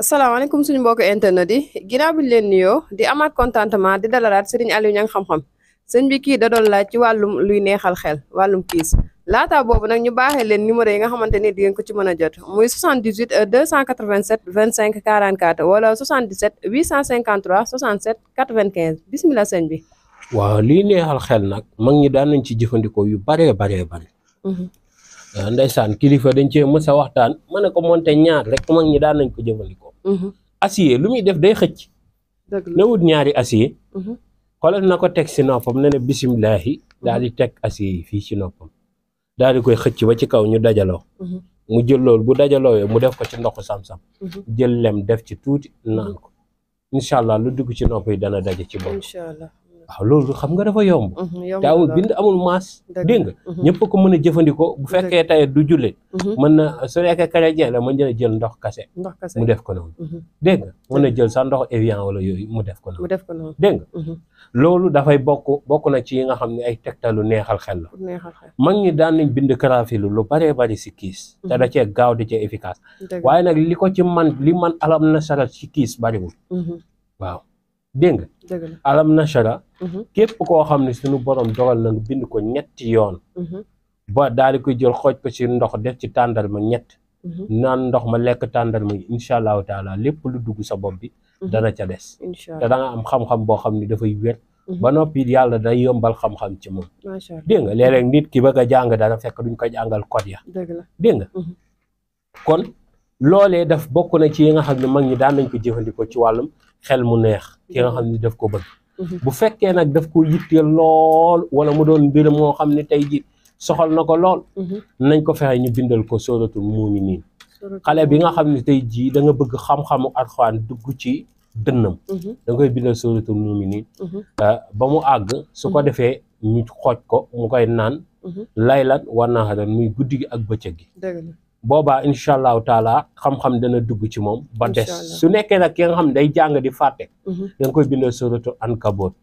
asalaamaaleykum suñu mbokk internet yi ginnaaw bi ñu leen nuyoo di amaat contentement di dalalaat Serigne Aliou Niang xam-xam sëñ bi kii da doon laaj ci wàllum luy neexal xel wàllum kiis laata boobu nag ñu baaxee leen numéro yi nga xamante ni di ngeen ko ci mën a jot muy 78 287 25 44 wala 77 853 67 95 bisimilah sëñ bi. waaw liy neexal xel nag mag ñi daan nañ ci jëfandikoo yu baree bare. Ndeysaan kilifa dañ cee mës a waxtaan ma ne ko monte ñaar rek mag ñi daan nañ ko jëfandikoo. acier lu muy def day xëcc. na wut ñaari acier. xoolal na ko teg si noppam ne ne bisimilahi daal di teg acier yi fii ci noppam daal di koy xëcc ba ci kaw ñu dajaloo. mu jël loolu bu dajaloo mu def ko ci ndoxu sam-sam. jël lem def ci tuuti naan ko incha allah lu dugg ci nopp yi dana daje ci bopp. incha allah waaw loolu xam nga dafa yomb. te amul bind amul maas. dégg nga ñëpp ko mën a jëfandikoo bu fekkee tey du jullit. mën na su nekkee chrétien la mën na jël ndox kase. mu def ko noonu. dégg nga mën na jël sax ndox Evian wala yooyu mu def ko noonu. dégg nga loolu dafay bokk na ci yi nga xam ne ay tegtalu neexal xel la. mag ñi daan nañ bind karaafilu lu baree bari si kiis. te da cee gaaw di cee efficace. waaye nag li ko ci li man alam nasara ci kiis bariwul. waaw. dégg nga alam nashara képp koo xam ne suñu borom dogal na nga bind ko ñetti yoon ba daal di koy jël xooj ko ci ndox def ci tàndarma ñett naan ndox ma lekk tàndarma yi incha allahu taala lépp lu dugg sa bopp bi dana ca des te da nga am xam-xam boo xam ne dafay wér ba noppi yàlla day yombal xam-xam ci moom dégg nga léeg-léeg nit ki bëgg a jàng dana fekk duñ ko jàngal code ya dégg nga kon loolee daf bokk na ci yi nga xam ne mag ñi daan nañ ko jëfandikoo ci wàllum xel mu neex ki nga xam ne daf ko bëgg bu fekkee nag daf ko yitteel lool wala mu doon mbir moo xam ne tey ji soxal na ko lool nañ ko fexe ñu bindal ko sóoratul muuminiin xale bi nga xam ne tey jii da nga bëgg xam-xamu alxuraan dugg ci dënnam da nga koy bindal sóoratul muuminiin ba mu àgg su ko defee ñu xooj ko mu koy naan laylan wa naharan muy guddi gi ak bëccëg gi boobaa incha allahu taala xam-xam dana dugg ci moom ba des su nekkee nag ki nga xam ne day jàng di fàtte da nga koy bindal suratu Ankabut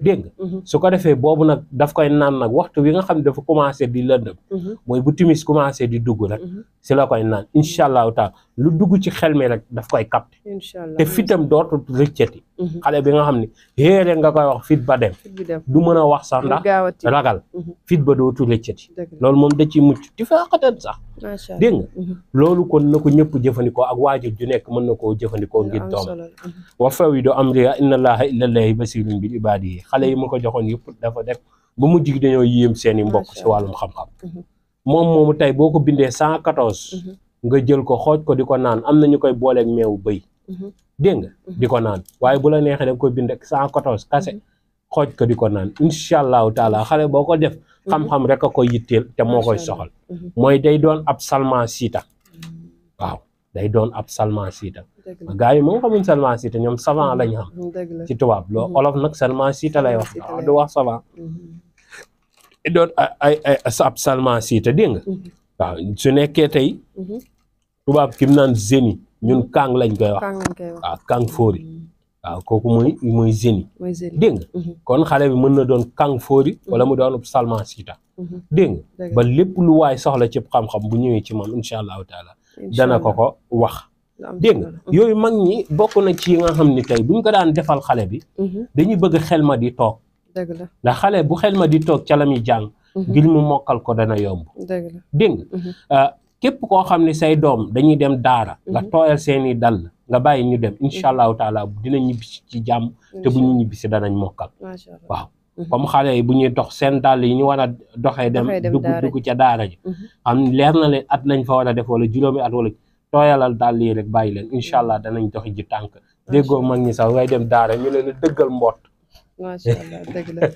dégg nga su ko defee boobu nag daf koy naan nag waxtu wi nga xam ne dafa commencé di lëndëm mooy bu timis commencé di dugg rek si la koy naan incha allahu taala lu dugg ci xel mi rek daf koy capté te fitam dootul rëccati xale bi nga xam ne héere nga koy wax fit ba dem du mën a wax sax ndax ragal fit ba dootul rëccati loolu moom da ci mucc ti faaxatan sax dégg nga loolu kon na ko ñëpp jëfandikoo ak waajur ju nekk mën na koo jëfandikoo ngir doom wa fawwidu amriya inna allaha ilallahi basirun bil ibadihi xale yi ma ko joxoon yëpp dafa def ba mujj gi dañoo yéem seeni mbokk si wàllum xam-xam moomu tey boo ko bindee 114 nga jël ko xooj ko di ko naan am na ñu koy booleeg meewu bëy dégg nga di ko naan waaye bu la neexee da nga koy bind ak 114 kase xooj ko di ko naan incha allahu taala xale boo ko def xam-xam rek a koy yitteel te moo koy soxal mooy day doon ab salman siita waaw day doon ab salman siita gars yi moom xamuñ salman siita ñoom savant lañ xam ci tubaab loolu olof nag salman siita lay wax waaw du wax savant doon ab salman siita dégg nga waaw su nekkee tey tubaab ki mu naan zeni ñun kàng lañ koy wax waaw kàng fóori waaw kooku mooy zeni dégg nga kon xale bi mën na doon kàng fóori wala mu doon salman siita dégg nga ba lépp lu waay soxla ci xam-xam bu ñëwee ci moom incha allahu taala dana ko wax dégg nga yooyu mag ñi bokk na ci yi nga xam ni tey buñ ko daan defal xale bi dañuy bëgg xel ma di toog ndax xale bu xel ma di toog ca la muy jàng ngir mu mokkal ko dana yomb dégg nga képp koo xam ne say doom dañuy dem daara nga tooyal seeni dal nga bàyyi ñu dem incha allahu taala dina ñibbisi ci jàmm te bu ñu ñibbisi danañ mokkal waaw comme xale yi bu ñuy dox seen dàll yi ñu war a doxee dem dugg ca daara ji xam leer na leen at lañ fa war a def wala juróomi at wala tooyalal dàll yi rek bàyyi leen incha allah danañ doxi ji tànk déggoo mag ñi sax ngay dem daara ñu leen dëggal mbott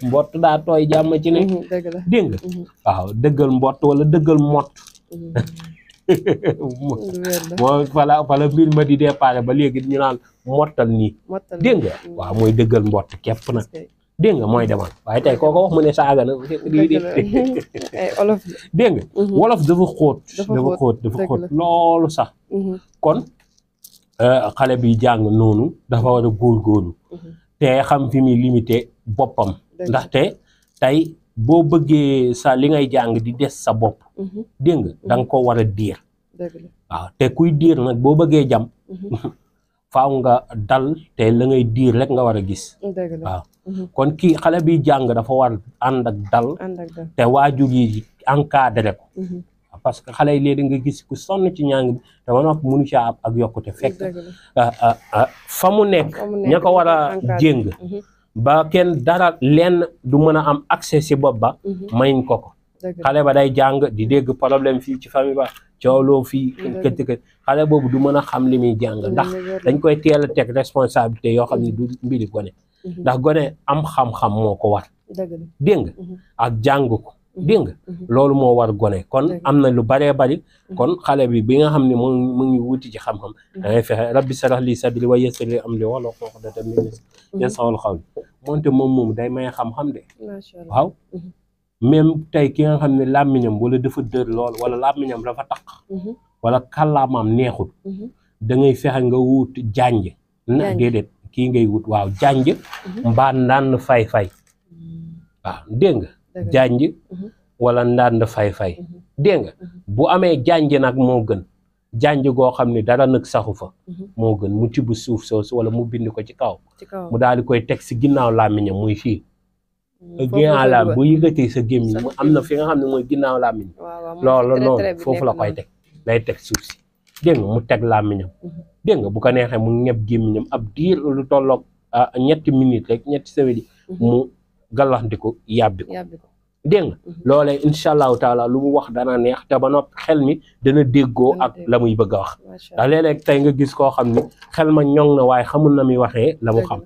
mbott daa tooy jàmm ci ne dégg nga waaw dëggal mbott wala dëggal mott moo fala mbir ma di déparé ba léegi ñu naan mottal nii dégg nga waaw mooy dëggal mbott képp nag dégg nga mooy demal waaye tey kooko wax mu ne saaga na dégg nga wolof dafa xóot loolu sax kon xale bi jàng noonu dafa war a góorgóorlu te xam fi muy limité boppam ndaxte tey boo bëggee sa li ngay jàng di des sa bopp dégg nga da nga ko war a diir waaw te kuy diir nag boo bëggee jam faaw nga dal te la ngay diir rek nga war a gis waaw kon kii xale bi jàng dafa war ànd ak dal te waajur yi encadré ko parce que xale yi léegi nga gis ku sonn ci njàng bi te ba noppi mënu ci ak yokkute fekk fa mu nekk ña ko war a jéng ba kenn dara lenn du mën a am accès si bopp ba mayñ ko xale ba day jàng di dégg problème fii ci famille ba cooloo fii kët xale boobu du mën a xam li muy jàng ndax dañ koy teel a teg responsabilité yoo xam ne du mbiri gone ndax gone am xam-xam moo ko war dégg nga ak jàng ko dégg nga loolu moo war gone kon am na lu baree bari kon xale bi nga xam ne mu ngi wuti ci xam-xam da ngay fexe rabbi sarax li sadri wa yassir li amri wahlul uqdatan min lisaani yafqahu qawli moonte moom day may xam-xam de waaw même tey ki nga xam ne làmmiñam wala dafa dër lool wala làmmiñam dafa taq wala kàllaamaam neexul da ngay fexe nga wut jànj na déedéet kii ngay wut waaw jànj mbaa ndànd fay-fay waaw dégg nga jànj wala ndànd fay-fay dégg nga bu amee jànj nag moo gën jànj goo xam ne dara nag saxu fa moo gën mu tibb suuf soosu wala mu bind ko ci kaw mu daal di koy teg si ginnaaw làmmiñam muy fii ginnaaw laam bu yëgatee sa gémmiñ mu am na fi nga xam ne mooy ginnaaw làmmiñ loolu noonu foofu la koy teg lay teg suuf si dégg nga mu teg làmmiñam dégg nga bu ko neexee mu ñeb gémmiñam ab diir lu tolloog 3 minutes rek 3 semaines mu gàllandiku yàbbi ko dégg nga loolee incha allahu taala lu mu wax dana neex te ba noppi xel mi dana déggoo ak la muy bëgg a wax ndax léeg-léeg tey nga gis koo xam ne xel ma ñoŋ na waaye xamul na muy waxee la mu xam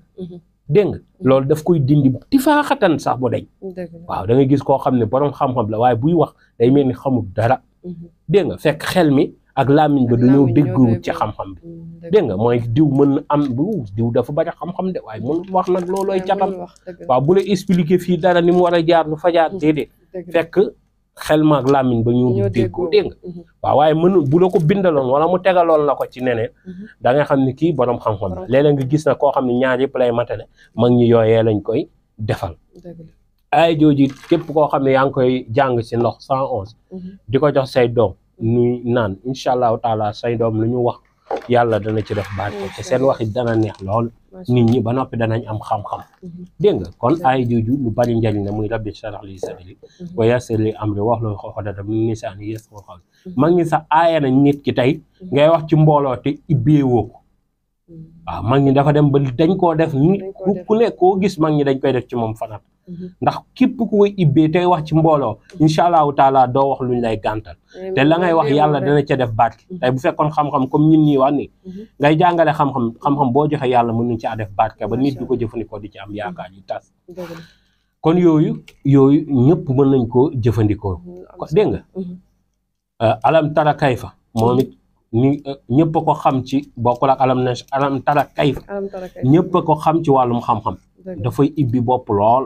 dégg nga loolu daf koy dindi tifaaxatan sax bu deñ waaw da ngay gis koo xam ne borom xam-xam la waaye buy wax day mel ni xamul dara dégg nga fekk xel mi ak làmmiñ ba dañoo déggoowut ci xam-xam bi dégg nga mooy diw mën na am diw dafa bari xam-xam de waaye mënul wax nag loolooy catam waaw bu la expliquer fii dara ni mu war a jaar lu fa jaar déedéet fekk xel ma ak làmmiñ ba ñu déggoo dégg nga waaw waaye mënu bu la ko bindaloon wala mu tegaloon la ko ci neneen da nga xam ne kii borom xam-xam la léeg-léeg nga gis na koo xam ne ñaar yëpp lay matale mag ñi yooyee lañ koy defal ay jooji képp koo xam ne yaa ngi koy jàng si ndox 111 di ko jox say doom nuy naan incha allahu taala say doom lu ñu wax yàlla dana ci def barke te seen wax it dana neex lool nit ñi ba noppi danañ am xam-xam dégg nga kon ay jooju lu bari njariñ la muy rabbi shrah li sadri wa yassir li amri wahlul uqdatan min lisaani yafqahu qawli mag ñi sax aaya nañ nit ki tey ngay wax ci mbooloo te ibbeewoo ko waaw mag ñi dafa dem ba dañ koo def nit ku ne koo gis mag ñi dañ koy def ci moom fanat ndax képp ku koy ibbee tey wax ci mbooloo incha allahu taala doo wax luñ lay gàntal te la ngay wax yàlla dana ca def barke tey bu fekkoon xam-xam comme ñun ñii wax ni ngay jàngale xam-xam boo joxe yàlla mën nañ caa def barke ba nit du ko jëfandikoo di ci am yaakaar yu tas kon yooyu ñëpp mën nañ koo jëfandikoo dégg nga alam tara kayfa moom it ni ñëpp a ko xam ci bokkul ak alam tara kayfa ñëpp a ko xam ci wàllum xam-xam dafay ibbi bopp lool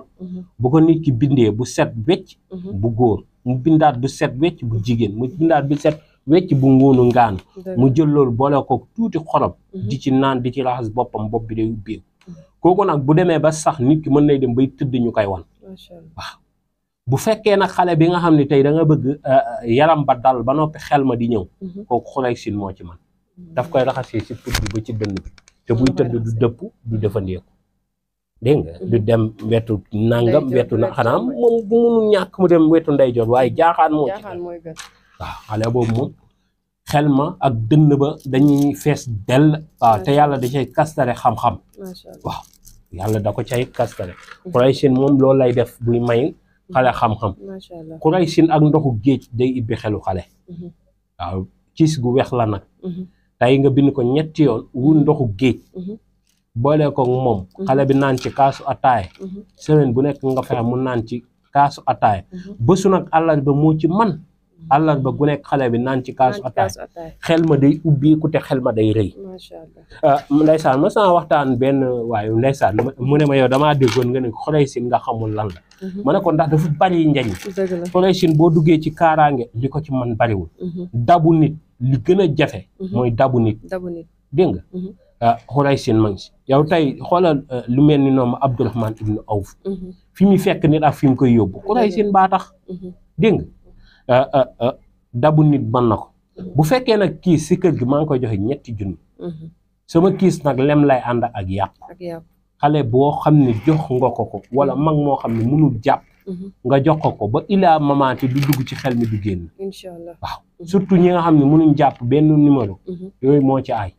bu ko nit ki bindee bu set wecc bu góor mu bindaat bu set wecc bu jigéen mu bindaat bu set wecc bu ngóonu ngaan mu jël loolu boole ko tuuti xorom di ci naan di ci raxas boppam bopp bi day ubbeeku kooku nag bu demee ba sax nit ki mën nay dem bay tëdd ñu koy wan waaw bu fekkee nag xale bi nga xam ne tey da nga bëgg yaram ba dal ba noppi xel ma di ñëw kooku xulay sin moo ci man daf koy raxasee si put bi ba ci dënn bi te buy tëdd du dëpp du defandeeku dégg nga du dem wetu nangam wetu na xanaa moom bu munul ñàkk mu dem wetu ndeyjoor waaye jaaxaan moo ci waaw xale boobu moom xel ma ak dënn ba dañuy fees dell waaw te yàlla da cay kastare xam-xam waaw yàlla da ko cay kastare xulay sin moom loolu lay def buy may xale xam-xam xuray sin ak ndoxu géej day ibbi xelu xale waaw ciis gu weex la nag tey nga bind ko 3 yoon wul ndoxu géej boole ko moom xale bi naan ci kaasu ataay semaine bu nekk nga fexe mu naan ci kaasu ataay bésu nag àllarba moo ci man àllarba gu nekk xale bi naan ci kaasu ataay xel ma day ubbeeku te xel ma day rëy ndeysaan ma sama waxtaan benn waaye ndeysaan mu ne ma yow damaa déggoon nga ne xolay sin nga xamul lan la ma ne ko ndax dafa bari njariñ xolay sin boo duggee ci kaaraange li ko ci man bariwul dabu nit li gën a jafe mooy dabu nit dégg nga xolay sin ma ngi si yow tey xoolal lu mel ni noonu Abdourahman ibn Awf fi mu fekk nit ak fi mu koy yóbbu xolay sin baa tax dégg nga dabu nit mën na ko bu fekkee nag kii si kër gi maa ngi koy joxe 3 junni sama kiis nag lem lay ànd ak yàpp xale boo xam ne jox nga ko wala mag moo xam ne mënul jàpp nga jox ko ba ilaa mamaati du dugg ci xel mi du génn inshallah waaw surtout ñi nga xam ne mënuñ jàpp benn numéro yooyu moo ci aay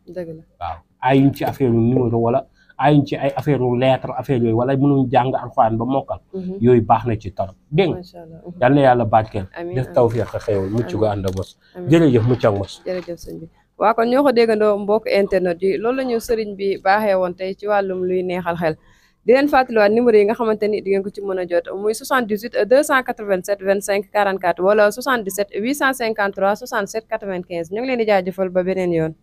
waaw aayuñ ci affaire numéro wala aayuñ ci ay affaire lettre affaire yooyu wala mënuñ jàng alxuraan ba mokkal yooyu baax na ci torop dégg nga yal na yàlla barkeel def tawfiq ak xéewal mucc gu ànd ak mos jërëjëf mucc ak mos jërëjëf sëñ bi waaw kon ñoo ko déggandoo mbokk internet yi loolu la ñu sëriñ bi baaxee woon tey ci wàllum luy neexal xel di leen fàttaliwaat numéro yi nga xamante ni di ngeen ko ci mën a jot muy 78 287 25 44 wala 77 853 67 95 ñu ngi leen di jaajëfal ba beneen yoon